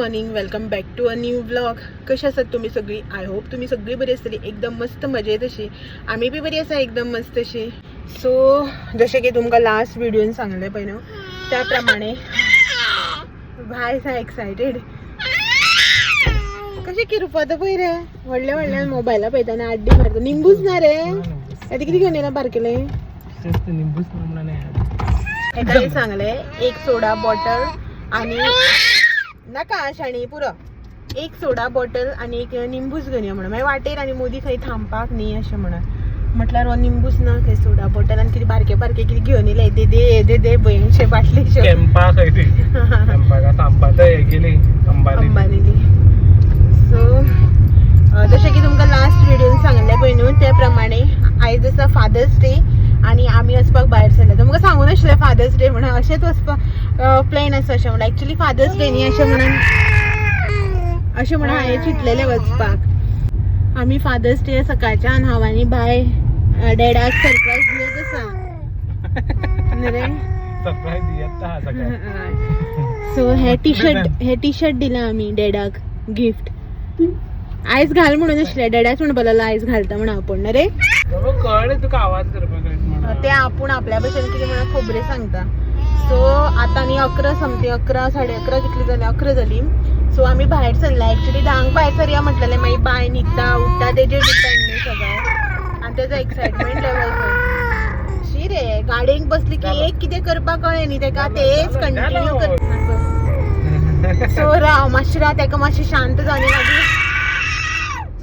Morning, welcome back to a new vlog. कशी आसात तुमी सगळी? I hope तुमी सगळी बरी आसतली, एकदम मस्त मजेत अशी. आमी बी बरी आसा, एकदम मस्त अशी. सो जशें की तुमकां लास्ट व्हिडिओन सांगलें पळय न्हू, त्या प्रमाणे बाय आसा एक्सायटेड. कशें किरपता पळय रे, व्हडल्या व्हडल्यान मोबायला पळयता आनी आड्डी मारता. निंबूच ना रे, आतां कितें घेवन येयला बारकेले? निंबूच म्हणून. हेका सांगले एक सोडा बॉटल आणि नाका शाणी पुरो, एक सोडा बॉटल आणि एक निंबूच घेवन यो म्हणून. मागीर वाटेर आनी मोदी खंय थांबपाक न्ही अशें म्हणून. म्हटल्यार हो निंबूच ना खंय, सोडा बॉटल आनी कितें बारके बारके कितें घेवन येयले. दे दे दे दे भयणशे बाटलेशे. कॅम्पा खंय ती, कॅम्पाक थांबपा तर हे गेली अंबानी. अंबानीली. सो जशें की तुमकां लास्ट व्हिडिओन सांगलें पळय न्हू, त्या प्रमाणे आयज आसा फादर्स डे आनी आमी वचपाक भायर सरले. तुमकां सांगूं नाशिल्लें फादर्स डे म्हणून, अशेंच वचपाक प्लॅन आसा अशें म्हणून. एक्चुली फादर्स डे न्ही अशें म्हणून, अशें म्हणून हांवें चिंतलेलें वचपाक. आमी फादर्स डे सकाळच्यान हांव आनी बाय डॅडाक सरप्रायज दिवत आसा न्ही रे? सरप्राईज दियत सकाळी. सो हे टी शर्ट, हे टी शर्ट दिला आमी डॅडाक गिफ्ट. आयज घाल म्हणून आशिल्लें, डॅडाच म्हणपाक लागलो आयज घालता म्हणून आपूण न्ही रे? बाबा, कळ्ळें तुका आवाज करपाक म्हणून. ते आपूण आपल्या भशेन कितें म्हणून खबऱ्यो सांगता. सो आतां न्ही 11 समथींग, 11, 11:30 कितली जाली, 11 जाली. सो आमी भायर सरला. एक्चुली 10क भायर सरया म्हटलेलें, मागीर बाय न्हिदता उठता तेजेर डिपेंड न्ही सगळें आनी तेजो एक्सायटमेंट लेवल. शी रे, गाडयेक बसली की एक कितें करपाक कळ्ळें न्ही तेका, तेच कंटिन्यू कर. सो राव मातशें, राव, तेका मातशें शांत जावन मागीर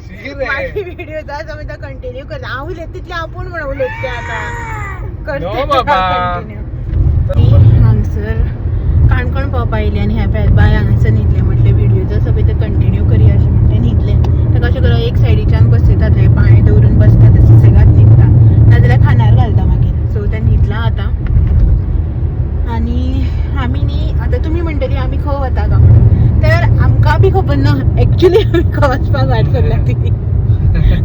शी रे. मागीर व्हिडिओ जाय आमी तो कंटिन्यू करता. हांव उलयता तितलें आपूण म्हणून उलयता तें आतां नो बाबा. कंटिन्यू. हांगसर काणकोण पावपा येयली आनी ह्या बाय हांगासर न्हिदलें. म्हटलें व्हिडिओ आसा पळय ते कंटिन्यू करया अशें म्हणटा न्हिदलें. ताका अशें करून एक सायडीच्यान बसयता, थंय पांय दवरून बसता, ते सुसेगाद न्हिदता, नाजाल्यार खांदार घालता मागीर. सो तें न्हिदलां आतां आनी आमी न्ही आतां तुमी म्हणटली आमी खंय वता काय म्हणून, तर आमकां बी खबर ना एक्चुली आमी खंय वचपाक भायर सरल्या ती.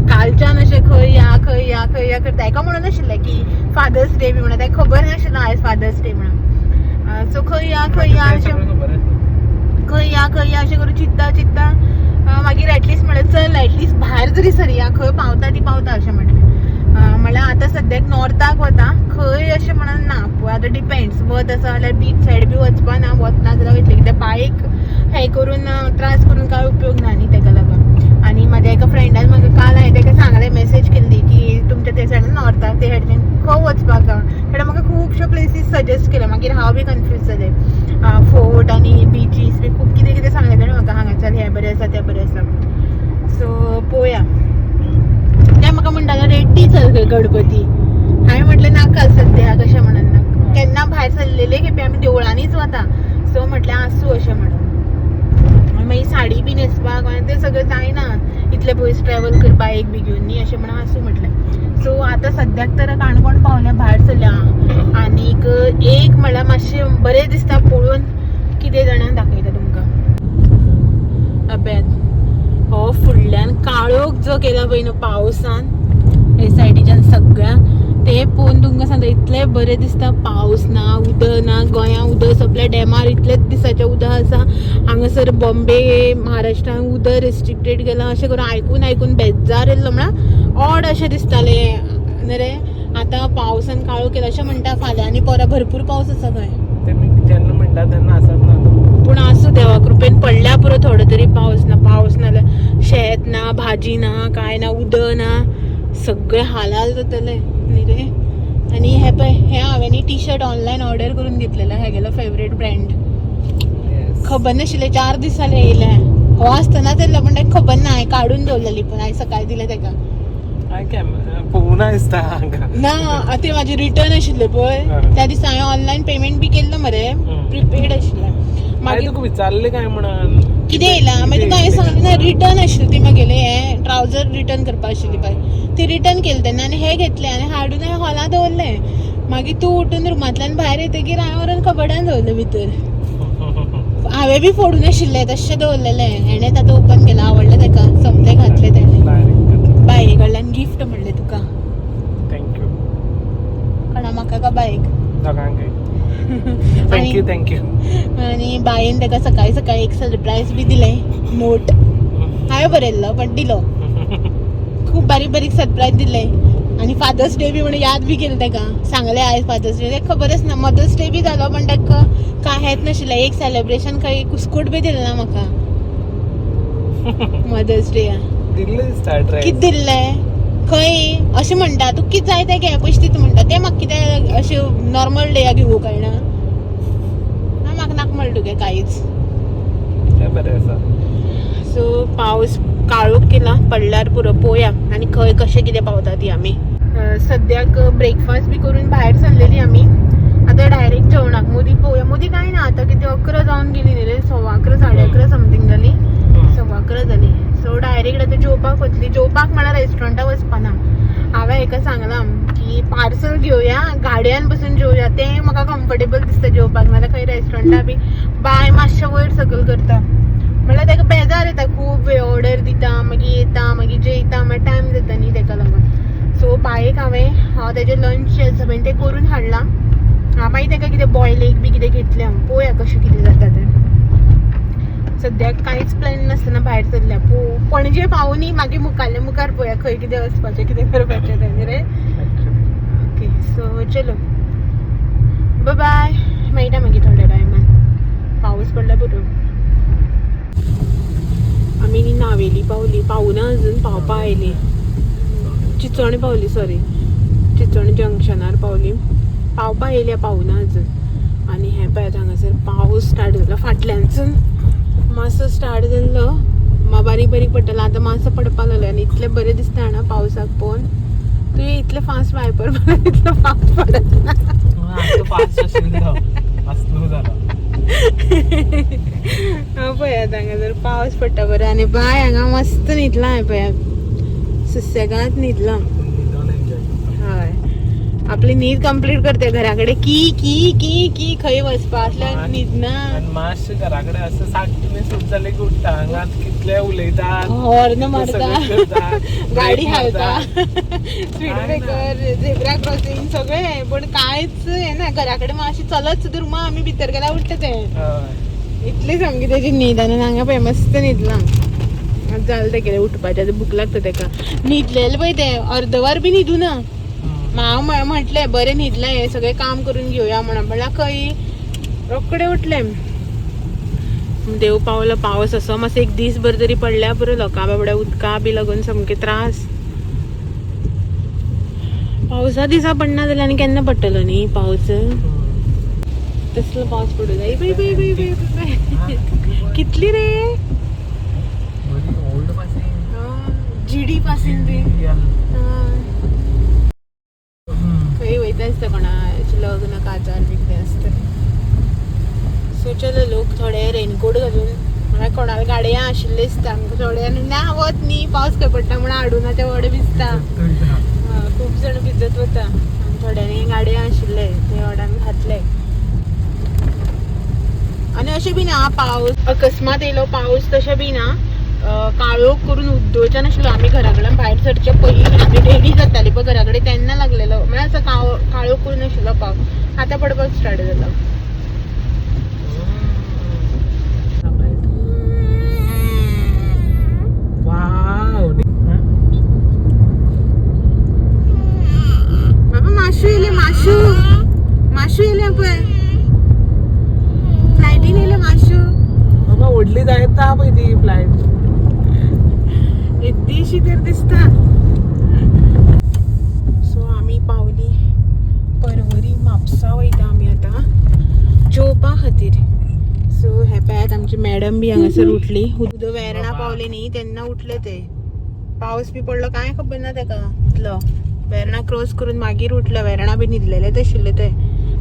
कालच्यान अशें खंय या खंय या खंय या करता. हेका म्हणून आशिल्लें की फादर्स डे बी म्हणून, ताका खबर नाशिल्लें आयज फादर्स डे म्हणून. सो खंय या खंय या अशें सगळं खबर आसा. खंय या खंय या अशें करून चिंत्ता चिंत्ता मागीर एटलिस्ट म्हणलें चल एटलिस्ट भायर तरी सरया, खंय पावता ती पावता अशें म्हटलें. म्हणल्यार आतां सद्याक नॉर्थाक वता, खंय अशें म्हणून ना पळय, आतां डिपेंड्स. वत आसा जाल्यार बीच सायड बी वचपा ना, वत ना जाल्यार वयतलें, कित्याक बायक हें करून त्रास करून कांय उपयोग ना न्ही तेका लागून. आनी म्हाज्या एका फ्रेंडान म्हाका काल हांवें तेका सांगलें, मॅसेज केल्ली की तुमच्या ते सायडीन नॉर्थाक ते सायडीन खंय वचपाक जाय. ताणें म्हाका खुबश्यो प्लेसीस सजेस्ट केले, मागीर हांव बी कन्फ्यूज जालें. फोर्ट आनी बिचीस बी खूब कितें कितें सांगलें ताणें म्हाका, हांगाच्यान हें बरें आसा तें बरें आसा. सो पळोवया. ते म्हाका म्हणटालो रेड्डी चल खंय गणपती. हांवें म्हटलें नाका, सद्या कशें म्हणून नाका. केन्ना भायर सरलेले खेपे आमी देवळांनीच वता, सो म्हटलें आसूं अशें म्हणून. आनी मागीर साडी बी न्हेसपाक आनी तें सगळें जायना इतलें पयस ट्रॅवल कर बायक बी घेवन न्ही अशें म्हणून आसूं म्हटलें. सो आतां सद्याक तर काणकोण पावल्या, भायर सरल्या आनीक एक म्हणल्यार मातशें बरें दिसता पळोवन. कितें जाणां दाखयता तुमकां. अभ्यात हो फुडल्यान काळोख जो केला पळय न्हू पावसान हे सायडीच्यान सगळ्यांक, ते पळोवन तुमकां सांगता इतलें बरें दिसता. पावस ना, उदक ना, गोंया उदक सोंपल्या, डॅमार इतलेच दिसाचें उदक आसा. हांगासर बॉम्बे महाराष्ट्रान उदक रेस्ट्रिक्टेड केलां अशें करून आयकून आयकून बेजार येयल्लो, म्हळ्यार ऑड अशें दिसतालें न्ही रे. आतां पावसान काळोख केला अशें म्हणटा, फाल्यां आनी परां भरपूर पावस आसा खंय. ते मी जेन्ना म्हणटा तेन्ना आसत ना तो. पूण आसूं, देवा कृपेन पडल्या पुरो थोडो तरी पावस. ना पावस नाल्यार शेत ना, भाजी ना, कांय ना, उदक ना, सगळें हालाल जातलें न्ही रे? आनी हे पळय, हे हांवें न्ही टी शर्ट ऑनलायन ऑर्डर करून घेतलेलो, हेगेलो फेवरेट ब्रँड. खबर नाशिल्लें, 4 दीस जाले येयलें. हो आसतनाच येयल्लो, पूण ताका खबर ना. हांवें काडून दवरलेली, पूण हांवें सकाळी दिलें ताका. हांवें कॅमेरा पळोवना दिसता हांगा. ना, ते म्हाजे रिटर्न आशिल्ले पळय, त्या दिसा हांवें ऑनलायन पेमेंट बी केल्लो मरे, प्रिपेड आशिल्लें. मागीर मागीर तुका विचारलें काय म्हणून? कितें येयलां, मागीर तुका हांवें सांगलें ना, रिटर्न आशिल्ली ती म्हागेले, हे ट्रावजर रिटर्न करपा आशिल्ली पळय, ती रिटर्न केली तेन्ना आनी हे घेतले आनी हाडून हांवें हॉलां दवरलें. मागीर तूं उठून रुमांतल्यान भायर येतकीर हांवें व्हरून कबडान दवरलें भितर. हांवें बी फोडून आशिल्लें, तशें दवरलेलें. हेणें आतां ओपन केलां, आवडलें ताका, सोमतें घातलें तेणें. डायरेक्ट. बाये कडल्यान गिफ्ट म्हणलें तुका. Thank you. कोणा, म्हाका का बायक? दोगांकय. Thank you, thank you. आनी बायेन ताका सकाळी सकाळी एक सरप्रायज बी दिलें नोट हांवें बरयल्लो पण दिलो. खूब बारीक बारीक सरप्रायज दिले आनी फादर्स डे बी म्हणून याद बी केली ताका. सांगलें आयज फादर्स डे, ताका खबरच ना. मदर्स डे बी जालो पण ताका कांय हेंच नाशिल्लें. एक सेलेब्रेशन खंय कुस्कूट बी दिलें ना म्हाका मदर्स डे. दिल्ले दिसता ड्रेस. कितें दिल्लें खंय अशें म्हणटा तूं कितें जाय तें घे पयशे दिता म्हणटा. तें म्हाका कितें अशें नॉर्मल डे घेवंक कळना ना म्हाका नाका म्हणलें तुगे कांयच. तें बरें आसा. सो पावस काळोख केला पडल्यार पुरो. पोवया आनी खंय कशें कितें पावता ती आमी. सद्याक ब्रेकफास्ट बी करून भायर सरलेली आमी. आतां डायरेक्ट जेवणाक मोदी पोवया. मोदी कांय ना आतां कितें 11 जावन गेली न्ही रे. 11:15 11:30 समथींग जाली. 11:15 जाली. सो डायरेक्ट आतां जेवपाक वतली. जेवपाक म्हळ्यार रेस्टॉरंटाक वचपाना. हांवें हेका सांगलां की पार्सल घेवया गाडयान बसून जेवया. तें म्हाका कम्फर्टेबल दिसता जेवपाक. नाल्यार खंय रेस्टॉरंटा बी बाय मातशें वयर सकयल करता म्हणल्यार ताका बेजार येता. खूब वेळ ऑर्डर दिता मागीर येता मागीर जेयता मागीर टायम जाता न्ही ताका लागून. सो बायक हांव तेजें लंच जें आसा पळय तें करून हाडलां. हांव मागीर ताका कितें बॉयल एग बी कितें घेतलें. हांव पळोवया कशें कितें जाता तें. सद्याक कांयच प्लॅन नासतना भायर सरल्या. पणजे पावूनी मागीर मुखाल्ले मुखार पळोवया खंय कितें वचपाचें कितें करपाचें तें न्ही रे. ओके सो चलो बाय मेळटा मागीर थोड्या टायमान. पावस पडला पुरो. आमी न्ही नावेली पावली. पावना अजून पावपा आयली. चिंचोणे पावली सॉरी. चिंचोणे जंक्शनार पावली. पावपा येयल्या पावना अजून. आनी हें पळयात हांगासर पावस स्टार्ट जालो. फाटल्यानसून मातसो स्टार्ट जाल्लो बारीक बारीक पडटालो. आतां मातसो पडपाक लागलो आनी इतलें बरें दिसता जाणा पावसाक पळोवन. तुवें इतलें फास्ट वायपर मारला इतलो फास्ट पडत ना. आतां फास्ट आशिल्लो स्लो जाला. हांव पळयात हांगासर पावस पडटा बरो. आनी बाय हांगा मस्त न्हिदलां हें पळयात सुसेगाद न्हिदलां. न्हिदोन एन्जॉय करता. हय आपली न्हीद कंप्लीट करते. घरा कडेन की की की की खंय वचपा असल्यार न्हिदना. आनी मातशें घरा कडेन असं 60 सुट जालें की उठ्ठा. हांगा कितले उलयतात हॉर्न मारता सगळें करतात, गाडी ब्रेक हालता मारतात. स्पीड काय ना. ब्रेकर झेब्रा क्रॉसिंग सगळें. पण कांयच हें ना. घरा कडेन मातशें चलत सुद्दां रुमा आमी भितर गेल्यार उठ्ठा तें. हय. इतली सामकी तेजी न्हीद. आनी हांगा पळय मस्त न्हिदलां. आतां जालें तेगेलें उठपाचें. आतां भूक लागता तेका. न्हिदलेलें पळय तें अर्दवर बी न्हिदूना. हांव म्हटलें बरें न्हिदलें हें सगळें काम करून घेवया म्हणून. म्हणल्यार खंय रोखडें उठलें. देव पावलो. पावस असो मातसो एक दीसभर तरी पडल्या पुरो. लोकां बाबड्या उदका बी लागून सामके त्रास. पावसा दिसा पडना जाल्यार आनी केन्ना पडटलो न्ही पावस. तसलो पावस पडूं जाय. बाय बाय बाय बाय बाय. कितली रे. बरी old passing. GD passing बी. खंय वयता आसता कोणाचें लग्न काजार बी कितें आसता. सो चलो लोक थोडे रेनकोट घालून म्हळ्यार कोणाला गाडयां आशिल्ले दिसता आमकां. थोड्यांक ना वत न्ही पावस खंय पडटा म्हणून हाडूना ते व्हड भिजता. खूब जाण भिजत वता आनी थोड्यांनी गाडयां आशिल्ले ते व्हडान घातले. आनी अशें बी ना पावस अकस्मात येयलो पावस तशें बी ना. काळोख करून उद्दोवचे नाशिल्लो. आमी घरा कडल्यान भायर सरचे पयलीं आमी रेडी जाताली पळय घरा कडेन तेन्ना लागलेलो. म्हळ्यार असो काळोख करून नाशिल्लो पावस. आतां पडपाक स्टार्ट जालो. वाव. बाबा माशू येयले. माशू माशू येयले पळय फ्लायटीन येयले माशू. बाबा व्हडली जायता पळय ती फ्लायट. येद्दीशी तर दिसता. सो आमी पावली परवरी. म्हापसा वयता आमी आतां जेवपा खातीर. सो हे पळयात आमची मॅडम बी हांगासर उठली. उदो वेर्णा पावले न्ही तेन्ना उठले ते. पावस बी पडलो कांय खबर ना तेका इतलो. वेर्णा क्रॉस करून मागीर उठले. वेर्णा बी न्हिदलेले आशिल्ले ते.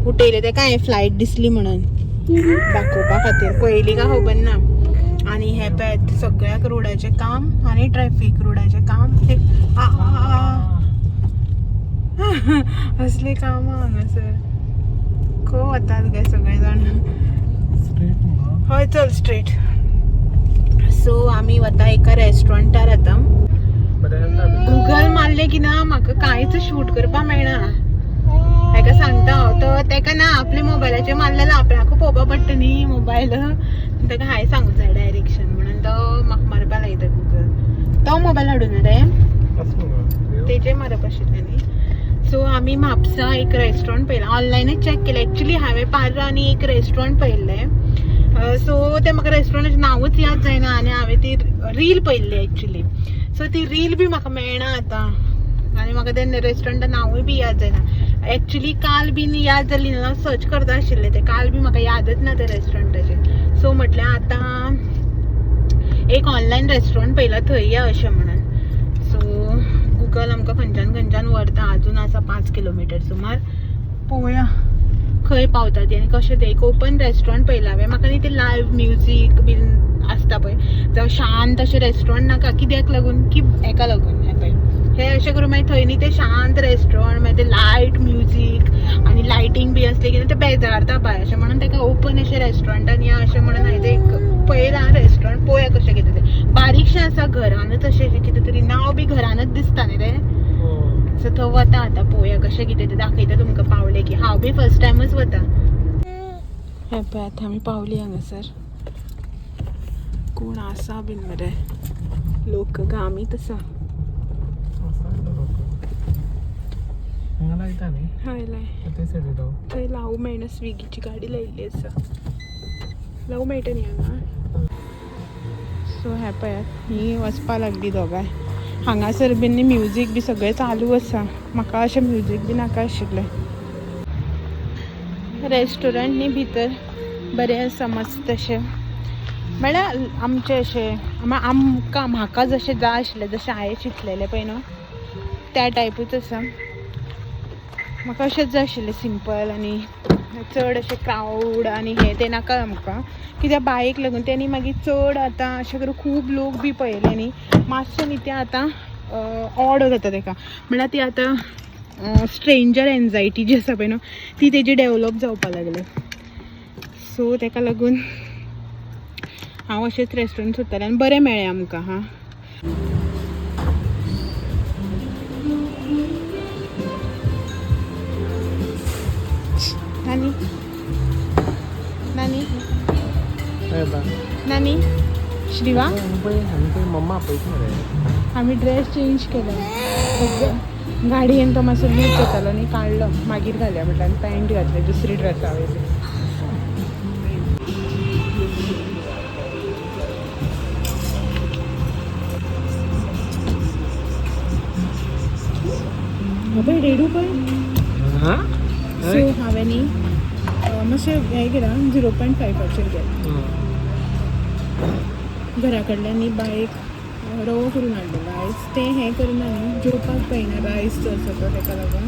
उठयले तेका हांवें फ्लायट दिसली म्हणून दाखोवपा खातीर. पळयली काय खबर ना. आनी हे पळयात सगळ्याक रोडाचें काम आनी ट्रॅफीक रोडाचें काम हे आ आ, आ. असली कामां हांगासर. खंय वतात गे सगळे जाण. स्ट्रेट मुगो. हय चल स्ट्रेट. सो आमी वता एका रेस्टॉरंटार आतां. बरें आसा. गुगल मारलें की ना म्हाका कांयच शूट करपाक मेळना. हेका सांगता हांव. तो तेका ना आपल्या मोबायलाचेर मारलेलो आपल्याकू पळोवपा पडटा न्ही मोबायल. ताका हांवें सांगूंक जाय डायरेक्शन म्हणून तो म्हाका मारपा लायता गुगल. तो मोबायल हाडून रे तेजे मारप आशिल्लें न्ही. सो आमी म्हापसा एक रेस्टॉरंट पळयलां, ऑनलायनच चॅक केलें. एक्चुली हांवें पार्रा आनी एक रेस्टॉरंट पळयल्लें. सो तें म्हाका रेस्टॉरंटाचें नांवूच याद जायना आनी हांवें ती रील पळयल्ली एक्चुली. सो ती रील बी म्हाका मेळना आतां आनी म्हाका तें रेस्टॉरंटा नांवूय बी याद जायना. एक्चुली काल बीन याद जाली ना, हांव सर्च करता आशिल्लें तें, काल बी म्हाका यादच ना तें रेस्टॉरंटाचें. सो म्हटलें आतां एक ऑनलायन रेस्टॉरंट पळयलां थंय या अशें म्हणून. सो गुगल आमकां खंयच्यान खंयच्यान व्हरता. आजून आसा 5 किलोमिटर सुमार, पळोवया खंय पावता ती आनी कशें तें. एक ओपन रेस्टॉरंट पळयलां हांवें, म्हाका न्ही तें लायव्ह म्युजीक बीन आसता पळय, जावं शांत अशें रेस्टॉरंट नाका. कित्याक लागून की हेका लागून हें पळय हें अशें करून मागीर थंय न्ही तें शांत रेस्टॉरंट, मागीर तें लायट म्युजीक आनी लायटींग बी आसलें की तें बेजारता बाय. अशें म्हणून ताका ओपन अशें रेस्टॉरंटान या अशें म्हणून हांवें तें एक पळयलां रेस्टॉरंट. पळोवया कशें कितें तें. बारीकशें आसा, घरानच अशें कितें तरी नांव बी घरानच दिसता न्ही तें. सो थंय वता आतां, पळोवया कशें कितें तें, दाखयता तुमकां पावलें की. हांव बी फर्स्ट टायमच वता. हें पळय आतां आमी पावली हांगासर. कोण आसा बीन मरे लोक काय आमीच आसा. हांगा लायता न्ही. हय लाय. ते सायडीन राव. थंय लावूं मेळना, स्विगीची गाडी लायिल्ली आसा, लावूं मेळटा न्ही हांगा. सो हें पळयात ही वचपा लागली दोगांय. हांगासर बीन न्ही म्युजीक बी सगळें चालू आसा. म्हाका अशें म्युजीक बी नाका आशिल्लें. रेस्टॉरंट न्ही भितर बरें आसा मस्त अशें, म्हळ्यार आमचें अशें आमकां म्हाका जशें जाय आशिल्लें, जशें हांवें चिंतलेलें पळय न्हू त्या टायपूच आसा. म्हाका अशेंच जाय आशिल्लें सिंपल आनी चड अशें क्रावड आनी हें तें नाका आमकां, कित्याक बायक लागून तेणी मागीर चड आतां अशें करून खूब लोक बी पळयले न्ही मातशें न्ही तें आतां ऑड जाता तेका. म्हणल्यार ती आतां स्ट्रेंजर एन्जायटी जी आसा पळय न्हू ती तेजी डेवलप जावपा लागली. सो तेका लागून हांव अशेंच रेस्टॉरंट सोदतालें आनी बरें मेळ्ळें आमकां. हां नानी नानी नानी श्रीवा मम्मा आपयता मरे. आमी ड्रेस चेंज केलो. गाडयेन तो मातसो लूज जातालो न्ही, काडलो मागीर घालया म्हटल्यार आनी पॅन्ट घातले दुसरी ड्रेसा वयली. पळय रेडू पळय. सो हांवें न्ही मातशें हें केलां, 0.5 गेलें. घरा कडल्यान न्ही बायक रवो करून हाडलेलो आयज, तें हें करिना न्ही, जेवपाक पळयना रायस जो आसा तो, तेका लागून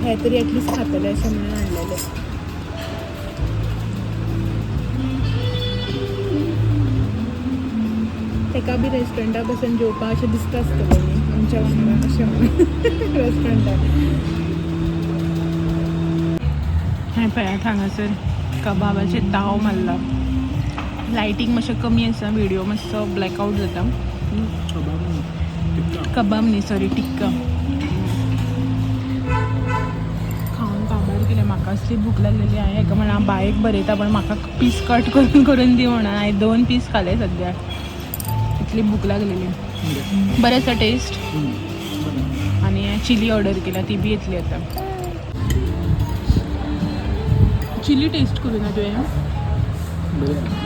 हें तरी एटलिस्ट खातलें अशें म्हणून हाडलेलें. तेका बी रेस्टॉरंटाक बसून जेवपाक अशें दिसता आसतलें न्ही आमच्या वांगडा अशें म्हणून रेस्टॉरंटाक. हें पळयात हांगासर कबाबाचेर ताव मारला. लायटींग मातशें कमी आसा, व्हिडियो मातसो ब्लॅकआवट जाता. कबाब न्ही, सॉरी टिक्का. खावन काबार केलें. म्हाका असली भूक लागलेली. हांवें हेका म्हणलें हांव बायक बरयता पण म्हाका पीस कट करून करून दी म्हणून. हांवें 2 पीस खाले सद्याक, इतली भूक लागलेली. बरें आसा टेस्ट. आनी चिली ऑर्डर केल्या ती बी येतली आतां. चिली टेस्ट करूं ना तुवें?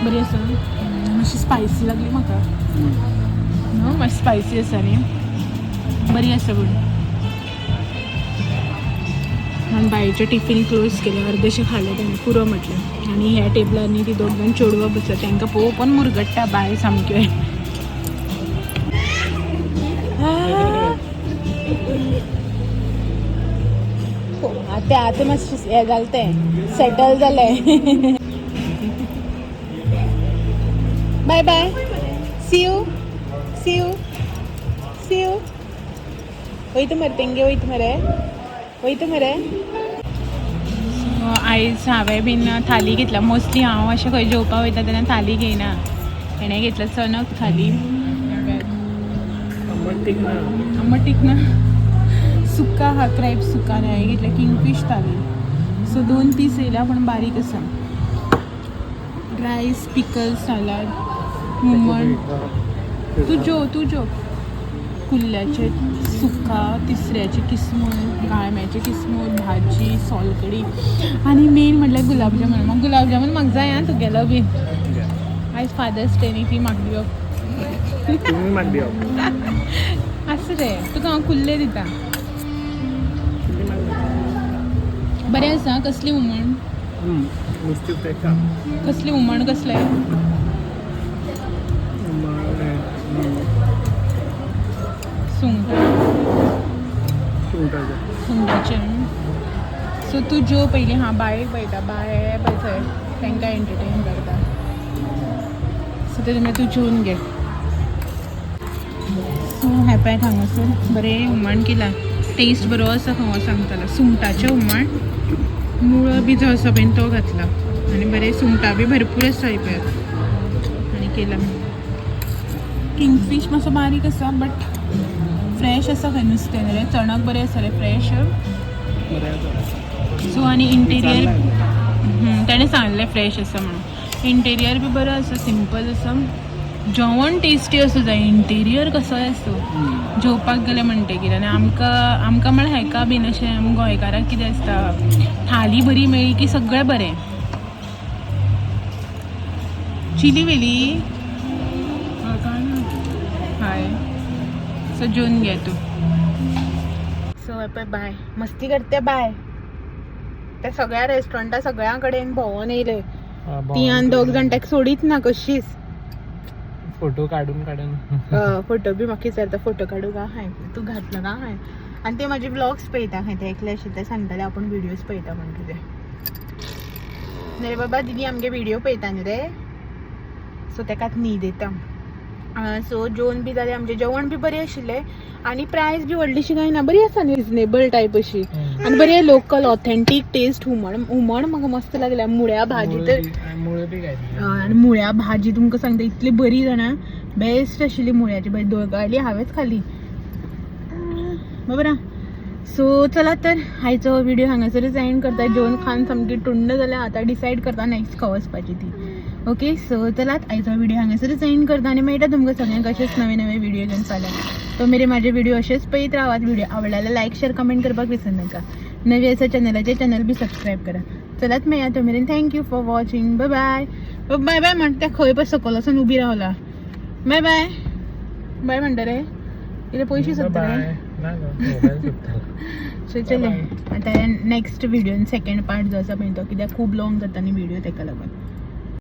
बरी आसा, मातशी स्पायसी लागली म्हाका. न्हू मातशी स्पायसी आसा न्ही, बरी आसा. पूण आनी बायचें टिफीन क्लोज केलें, अर्देशें खालें तेणें, पुरो म्हटलें. आनी ह्या टेबलार न्ही ती दोग जाण चेडवां बसला, तांकां पळोवन मुरगट्टा बाय सामकें. आतां आतां मातशें हें जालें तें सेटल जालें. Bye bye, see you see you see you. वयता मरे तेंगे, वयता मरे, वयता मरे. आयज हांवें बीन थाली घेतला. मोस्टली हांव अशें खंय जेवपाक वयता तेन्ना थाली घेयना. हेणें घेतला चणक थाली. आंबट तीख ना, सुका हा क्रॅब सुका. आनी हांवें घेतल्या किंगफीश थाली. सो 2 पीस येयल्या पूण बारीक आसा. रायस, पिकल, सलाड, हुमण. तूं जेव, तूं जेव. कुल्ल्याचे सुका, तिसऱ्याचे किस्मूर, गाळम्याचे किस्मूर, भाजी, सोलकडी आनी मेन म्हटल्यार गुलाबजामुन. म्हाका गुलाबजामुन म्हाका जाय आं तुगेलो बीन. आयज फादर्स डे न्ही, ती म्हाका दिवप. तुम्ही म्हाका दिवप. आसूं रे, तुका हांव कुल्ले दिता. बरें आसा. कसली हुमण? नुस्तें फ्रेश. कसली हुमण, कसलें? सुंगटां. सुंगटाचें. सुंगटाचें. सो तूं जेव पयलीं. हां, बायेक पळयता, बाय पळय थंय तांकां एंटरटेन करता. सो तेजे मागीर तूं जेवन घे. सो हें पळय, हांगासर बरें हुमण केलां, टेस्ट बरो आसा. खंय सांगतालो, सुंगटाचें हुमण, मुळो बी जो आसा पळय तो घातला आनी बरें सुंगटां बी भरपूर आसा. हें पळयात, आनी केलां. किंगफीश मातसो बारीक आसा बट फ्रेश आसा. खंय नुस्तें रे, चणक बरें आसा रे, फ्रेश. बरें आसा. सो आनी इंटेरियर, ताणें सांगलें फ्रेश आसा म्हणून. इंटेरियर बी बरो आसा, सिंपल आसा. जेवण टेस्टी आसूं जाय, इंटेरियर कसोय आसूं, जेवपाक गेलें म्हणटकीर. आनी आमकां आमकां म्हळ्यार हेका बीन अशें आम गोंयकारांक कितें आसता, थाली बरी मेळ्ळी की सगळें बरें. चिली व्हेली. हय, सो जेवन घे तूं. सो पळय, बाय मस्ती करते. बाय त्या सगळ्या रेस्टॉरंटा सगळ्या कडेन भोंवोन येयले ती आनी दोग जाण, ताका सोडीत ना कशीच. फोटो काडून काडून. फोटो बी म्हाका विचारता, फोटो काडू का हांवें, तूं घातलो ना हांवें. आनी ते म्हाजे ब्लॉग्स पळयता खंय, ते एकले आशिल्ले, ते सांगताले आपूण व्हिडियोज पळयता म्हण तुजे. न्ही रे बाबा, दिदी आमगे व्हिडिओ पळयता न्ही रे. सो तेकाच न्हीद येता. सो जेवण बी जालें आमचें, जेवण बी बरें आशिल्लें आनी प्रायस बी व्हडलीशी कांय ना, बरी आसा न्ही, रिजनेबल टायप अशी आनी बरें लोकल ऑथेंटीक टेस्ट. हुमण, हुमण म्हाका मस्त लागलें. मुळ्या भाजी तर मुळे बी घातली. आनी मुळ्या भाजी तुमकां सांगता, इतली बरी जाणा, बेस्ट आशिल्ली मुळ्याची भाजी. दोन गायली हांवेंच खाली, बरोबर. सो चला तर, आयचो व्हिडिओ हांगासरच एंड करता. जेवण खावन सामकी टुंड जाल्या. आतां डिसायड करता नेक्स्ट खंय वचपाची ती. ओके, सो चलात, आयचो व्हिडिओ हांगासरच एंड करता आनी मेळटा तुमकां सगळ्यांक अशेच नवे नवे व्हिडिओ घेवन फाल्यां. तो मेरेन म्हाजे व्हिडिओ अशेच पळयत रावात. व्हिडिओ आवडल्यार लायक, शेअर, कमेंट करपाक विसर नाका. नवी आसा चॅनलाचे, चॅनल बी सबस्क्रायब करा. चलात मेळया, तो मेरेन thank you for watching. Bye bye bye bye म्हणटा. खंय पळय सकयल वचून उबी रावला. बाय बाय बाय म्हणटा रे, कितें पयशे सोदता रे? बाय. ना गो, मोबायल सोदतालो. सो चले, आतां नेक्स्ट व्हिडियोन सेकंड पार्ट जो आसा पळय तो, कित्याक खूब लॉंग जाता न्ही व्हिडिओ, तेका लागून.